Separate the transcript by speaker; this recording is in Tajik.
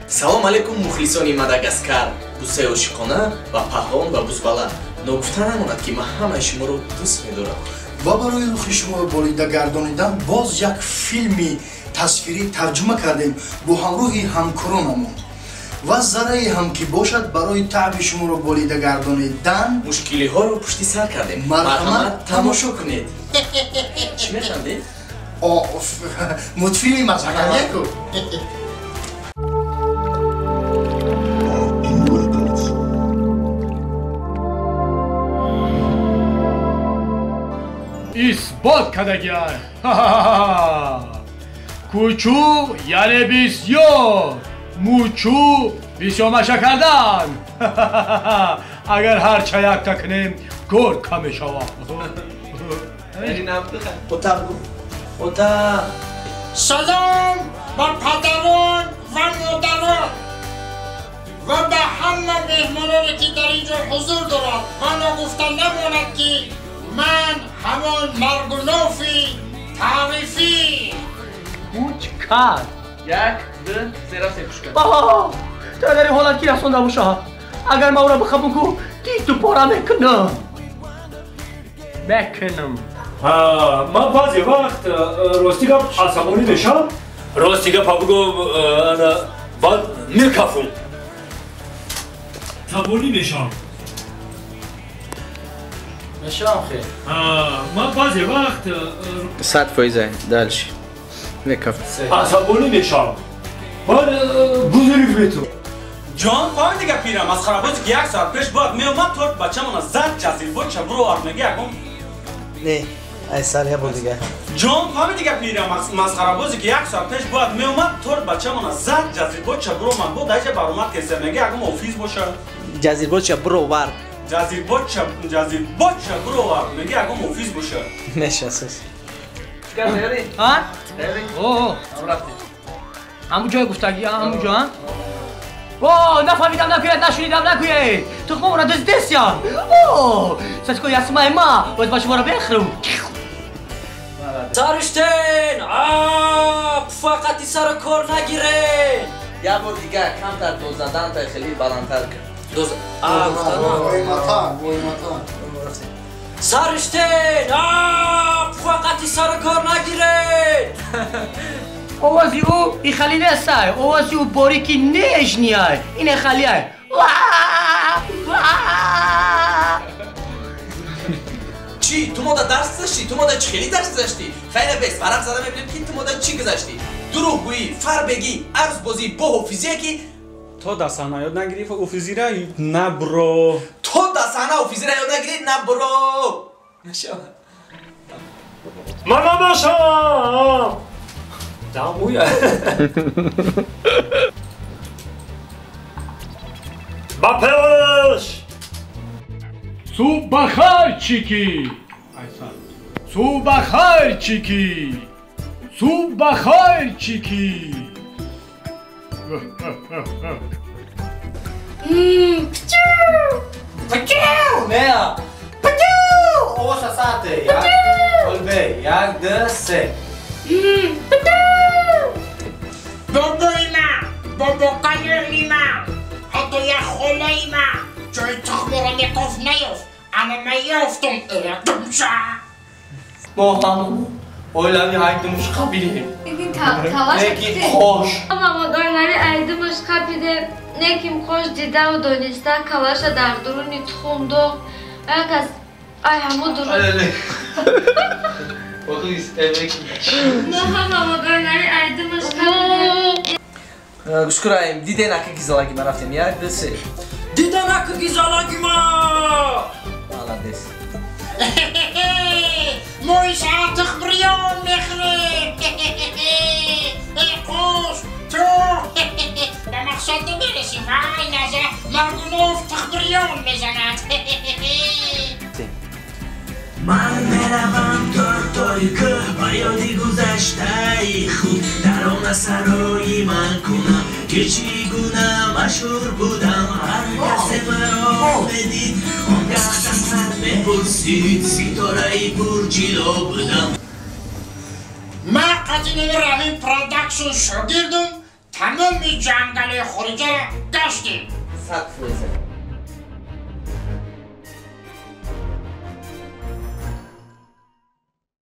Speaker 1: Салом алейкум, мухлисони Мадагаскар, бусаи ошиқона ва паҳлавон ва бузбала. Ногуфта намонад, ки ман ҳамаи шуморо дӯст медорам.
Speaker 2: Ва барои рухи шуморо болида гардонидан боз як филми тасвирӣ тарҷума кардем бо ҳамроҳи ҳамкоронамон. Ва заррае ҳам ки бошад, барои таъби шуморо болида гардонидан
Speaker 1: мушкилиҳоро пушти сар кардем. Марҳамат, тамошо кунед. Чӣ механдед?
Speaker 2: Мультфилми мазҳакавияку.
Speaker 3: Исбот кардагиай. Кӯчу яъне бисёр, мӯчу бисёр маша кардан. Агар ҳарча якта кунем, гор кам мешавад.
Speaker 4: Салом ба падарон ва модарон ва ба ҳама меҳмононе, ки дар ин ҷо ҳузур доранд. Ва ногуфта намонад, ки ман ҳамон Маргунофи таърифӣ.
Speaker 5: Кучкар.
Speaker 1: Як, ду, се, рафтем, кучкар.
Speaker 5: То дар ин ҳолат ки расонда бошад? Агар ман ӯро бихабам, ку титу пора мекунам. Мекунам.
Speaker 3: Ман баъзе вақт, рости гап, асабонӣ мешавам. Рости гапа бугӯм, баъд мекафум. Асабонӣ мешавам.
Speaker 1: Мешавам хел.
Speaker 3: Ман баъзе вақт
Speaker 1: 100%. Дальше. Мекаф.
Speaker 3: Асабонӣ мешавам. Баъд бузург мету.
Speaker 6: Ҷон, фаҳмиди гапира, масхарабозе ки як соат пеш бояд меомад, торт бачамона зад, ҷазирбоча буровард, меги ягон.
Speaker 1: Не, ай сар я бор дига.
Speaker 6: Ҷон, фаҳмиди гапира, масхарабозе ки як соат пеш бояд меомад, торт бачамона зад, ҷазирбоча буромад, бо даҷа баромад кеса, меги ягон офис боша.
Speaker 1: Ҷазирбоча буровард.
Speaker 6: Ҷазирбоча, ҷазирбоча буровард, меги ягон офис боша.
Speaker 1: Мешасас.
Speaker 5: А? О, ҳамун ҷое гуфтагӣ, ҳамун ҷо, а? О, нафаҳмидам, нагӯяд, нашунидам, нагӯяд. Тухмамонро дуздесян. О, сачко ясмаи ма, боз ба шуморо бехӯрам.
Speaker 7: Сариштен! Пуфақати саро кор нагирен!
Speaker 1: Як бор дига камтар дозадан та хеле баландтар кун.
Speaker 7: Доз... Сариштен! Пуфақати саро кор нагирен!
Speaker 5: Овози ӯ ихали нестай, овози ӯ борики нежниай, ин ихалиай.
Speaker 1: Чӣ? Ту мода дарс гузаштӣ? Ту мода чӣ хеле дарс гузаштӣ? Хайра бес, варақ зада мебинем, ки ту мода чӣ гузаштӣ. Дурӯғгӯӣ, фарбегӣ, арзбозӣ, бо ҳофизие ки
Speaker 6: то дар саҳна ёд нагирӣ ҳофизира набро.
Speaker 1: То дар саҳна ҳофизира ёд нагирӣ набро. Нашавад.
Speaker 3: Ман набошам. Дамуя. Ба пеш! Субҳ бахайр, Чики! Субҳ бахайр, Чики! Субҳ бахайр, Чики!
Speaker 4: Пчу!
Speaker 5: Пчу! Неа! Пчу! Овоша саате! Олбе, як, ду, се.
Speaker 4: Бобои ман, бобокалони ман, ҳатто як холаи ман ҷои тухморо мекофт наёфт, аммо ман ёфтум. Думша!
Speaker 5: Мо ҳамон оилави айдумуш қабидем. Неки қош.
Speaker 8: Мамадойлари айдумуш қабидем, неким қош дидаву дониста калаша дар дуруни тухм дохт. Як аз ай ҳамо дурун. Мо ҳам мамадойлари айдумуш қабидем.
Speaker 1: Гӯш кураем, диден ака гизалаги ма рафтем. Як, ду, се.
Speaker 7: Диден ака гизалаги ма!
Speaker 1: Молодец.
Speaker 4: Мо ишаа тухмриён мехӯрем. Э қош, ту ба мақсад намерасӣ. Вай наза, Маргунов тухмриён мезанад.
Speaker 7: Ман меравам тортои кӯҳ ба ёди гузаштаи худ, дарона сарои ман кунам, ки чӣ гуна машҳур будам. Ҳар касе маро медид, он гаҳ дастат мепурсид, ситораи пурҷило будам.
Speaker 4: Ман қатини Равин Продакшн шогирдум, тамоми Ҷангали хориҷаро гаштем.
Speaker 1: 100%.